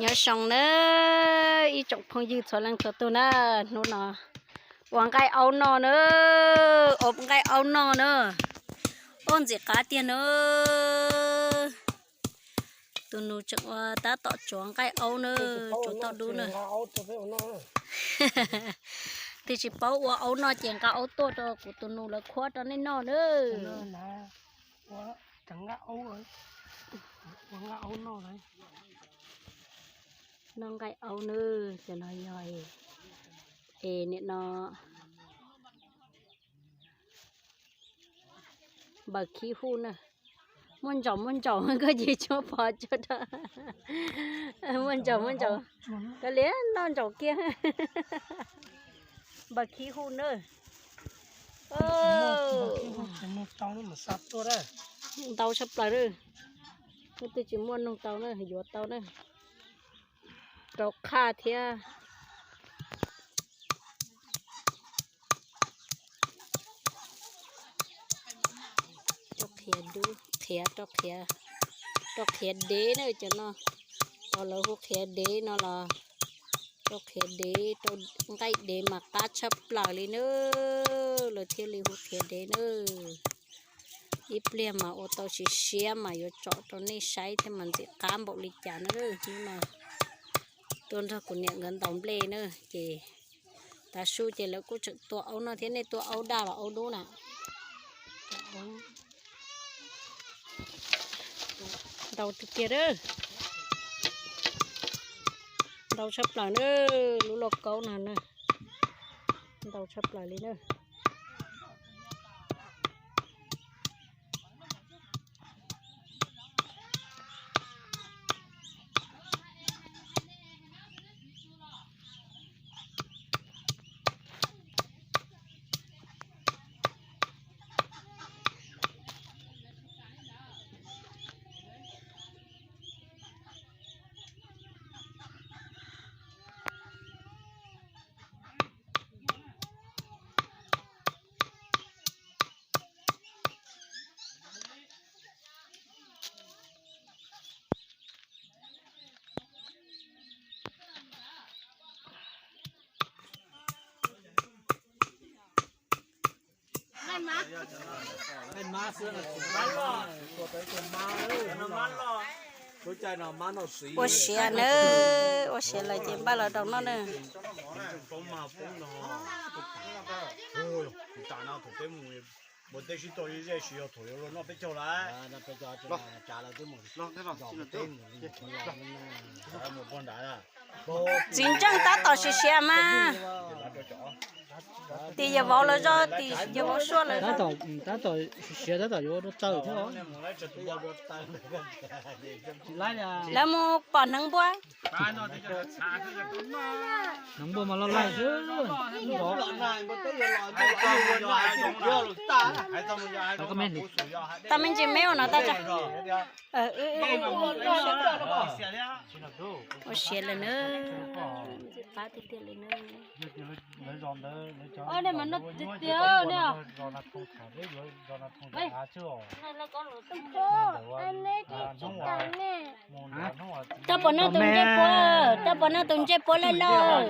Nyob zoo na, ib tsoom phooj ywg txhua leej txhua tus na, hnub no ua nqaij aub noj na, ua nqaij aub noj na, ua ntxim qab tiag na. Tus nus tseem ua tab tom tsuav nqaij aub na, tsuav tauj dub na. Twb tsis paub ua aub noj ces nqa aub tuaj rau kuv tus nus lawv khuab rau nej noj na. Noj nqaij aub na, cov no yog es nim no npaws khib huj na. Muaj ntsaum muaj ntsaum koj ces tsuas pom tsuas rau. Muaj ntsaum muaj ntsaum, koj liam noj ntsaum kiag. Npaws khib huj na. Ntau tshaj plaws na. Twb tsis muaj noog tau na, yuav tau na. Rau qhaj thiab. Rau qhiav dub, qhiav rau qhiav, rau qhiav dev na cov no. Tos lawv hu qhiav dev no los rau qhiav dev, rau nqaij dev mas qab tshaj plaws li na, lawv thiaj li hu qhiav dev na. Ib pliag mas ua tau siav siav mas yuav tsom rau nej saib thiab mas ntxim qab npaum li cas na. Hnub no tuaj nrog kuv niam nkawd ntaus nplej na, ces tav su ces lawv kuj tseem tua aub no thiab. Nej tua aub daj los aub dub na? Ntau tiag tiag a. Ntau tshaj plaws na, lub lauj kaub no na. Ntau tshaj plaws li na. Ua siav na, ua siav lawm ces npaj los rau noj na. Txiv ntseej tab tom siav siav mas. Tim yawg vauv lawv zog, tim yawg vauv suab lawv zog. Tab tom siav tab tom yuav rau taws thiab. Lawv mus pom hneev npua. Hneev npua mas loj laij xwb. Tau me ntsis me ua no tau. Ua siav lawm na. Qab tiag tiag li na. Koj puas noj tus ntsej puab, koj puas noj tus ntsej puab loj loj?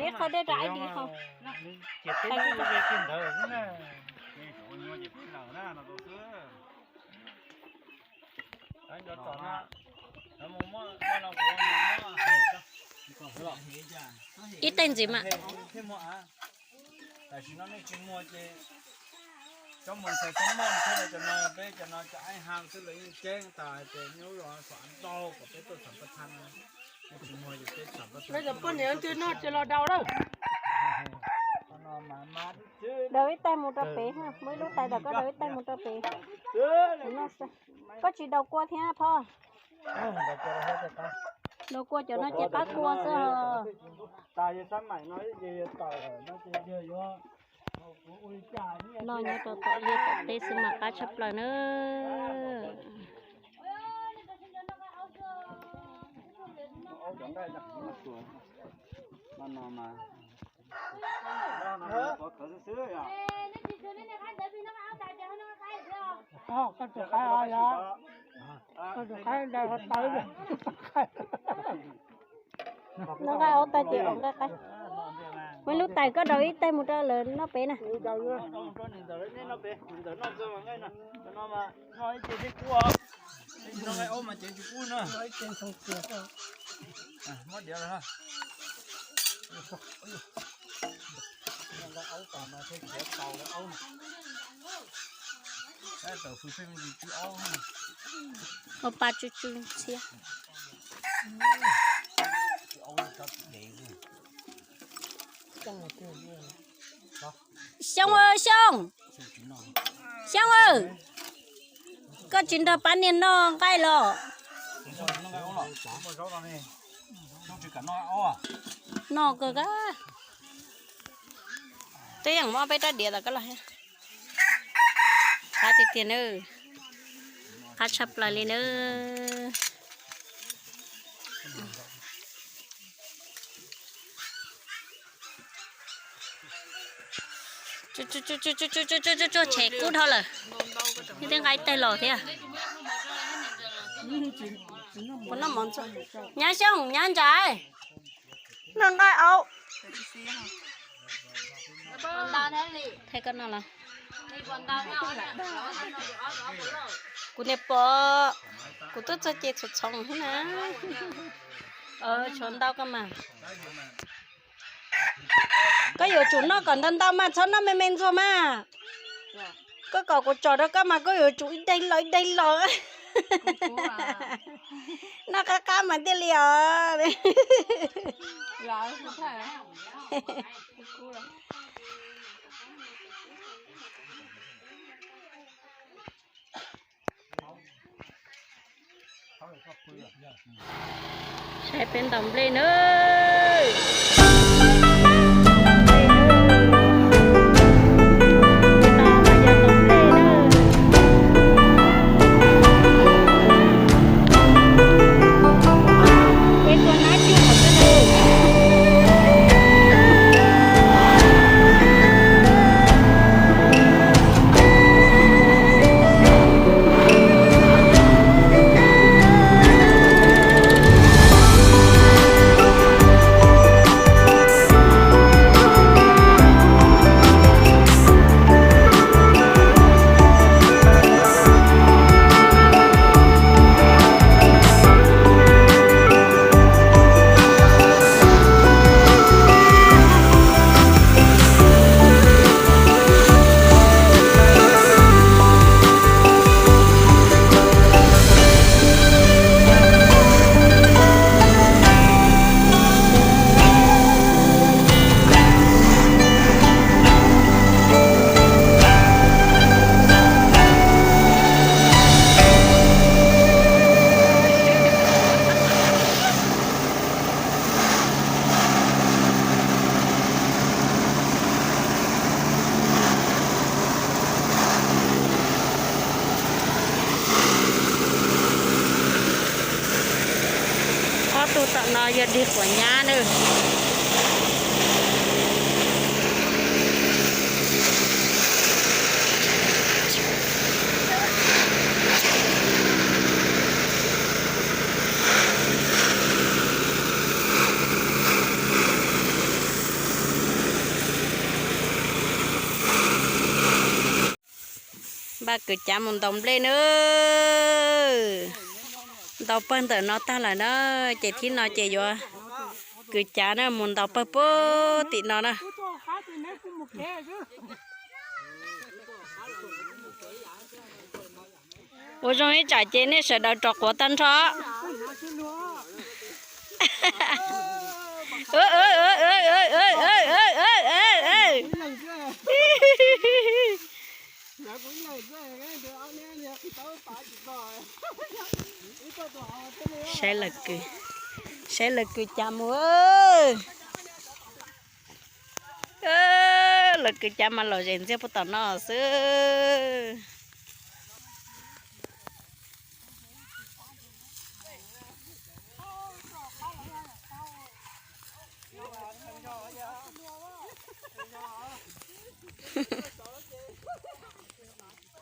Ib qho dej rau ib dim ho. Ib teeg ntxiv mas. Tam sim no nej tsis muag ces cov mus ntxhais cov moj thiab cov no, peb cov no cov aib hau xwb lawv yeej ceeb tas hais tias nyob lub zos Suav Ntau kom peb tuaj xam pab thab no. Nej tsis muag ces peb xam pab thab. Peb cov poj niam twb noj tsis los daus lawm. Daus ib tais mus rau pem, muaj ib lub tais tau koj daus ib tais mus rau pem. Koj tsis daus kua thiab Thoj? Daus kua cov no ces qab kua xwb os. Noj nyob rau tom liaj tom teb xwb mas qab tshaj plaws na. Noj nqaij aub tag ces ua nqaij qaib. Muaj lub tais koj daus ib tais mus rau lawv noj pem na. Ua pa tsw tsw ntxhiab. Xyoo, Xyoo, Xyoo, koj tsis nrog pab niag noj nqaij los? Noj kawg, twb yeej muab peb rab diav tom koj los thiab. Qab tiag tiag nawb, qab tshaj plaws li nawb. Tsuag tshem kub dhau lawm, twb nqa ib tais los thiab. Nyab Xyooj, nyab Ntsa, noj nqaij aub. Kuv niam pog, kuv twb txog ces txhoov txhoov na. Tshuav ntau koj mas. Koj yuav tsum noj kom ntau ntau mas txhob noj me me ntxuag mas. Koj kom kuv tsom rau koj mas koj yuav tsum ib daig los ib daig los. Noj qab qab mas thiaj li os. Saib peb ntaus nplej nawb. Ob tug tom no yog deg quav nyab na. Npaj kwv cav mus ntaus nplej nawb. Ntaus pawg ntawm no tag lawm na, ces thib no ces yuav kwv cav na mus ntaus pawg puag tim no na. Ua zoo ib tsam ces nej sawv daws rov quav tag nrho. Saib lawv kwv, saib lawv kwv cav mus. Lawv kwv cav mas lom zem ntxiag puag tom no xwb.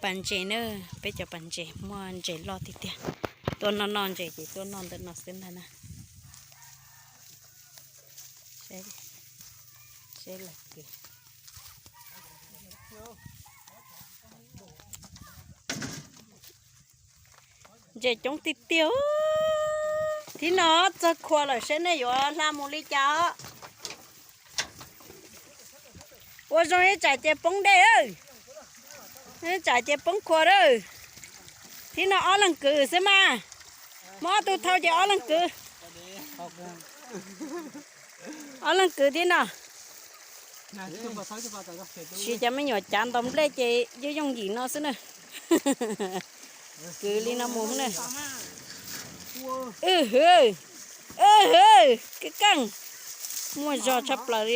Pas ntses na, peb cov pas ntses muaj ntses loj tiag tiag. Tuaj noj noj ntses ces tuaj noj ntawm no xwb ntag na. Seb lawv kwv. Ntses coob tiag tiag. Thib no txog khua lawm, seb nej yuav hla mus li cas os. Ua zoo ib tsam ces poob dej, ib tsam ces poob khua lawm. Thib no ob leeg kwv xwb mas. Muaj ob tug thau ces ob leeg kwv. Ob leeg kwv thib no. Tsis, cov me nyuam cav ntaus nplej ces yooj yooj yim no xwb na. Kwv li no mus na. Wb hwv, wb hwv, keej keej. Muaj zog tshaj plaws li.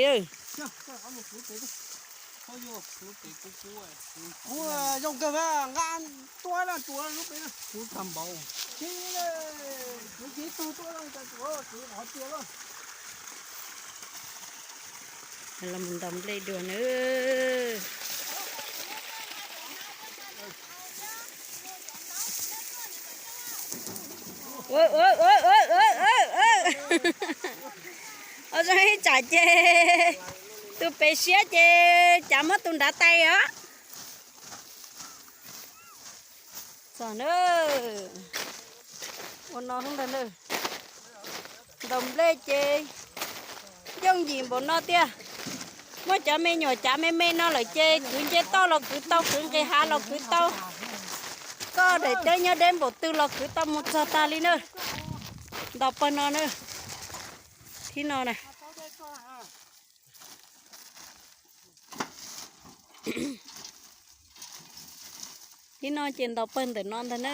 Los mus ntaus nplej dua na. Ua zoo ib tsam ces tus pem siab ces cav muab tus nrad tais os. Txog na, ua no ntag na. Ntaus nplej ces yooj yim npaum no tiag. Muaj cov me nyuam cav me me no lawm ces kwv nce toj los kwv tau, kwv nqis hav los kwv tau. Koj daim teb nyob deb npaum twg los kwv tau mus txog tag li na. Ntaus pawg no na. Thib no na. Thib no ces ntaus pawg ntawm no ntag na.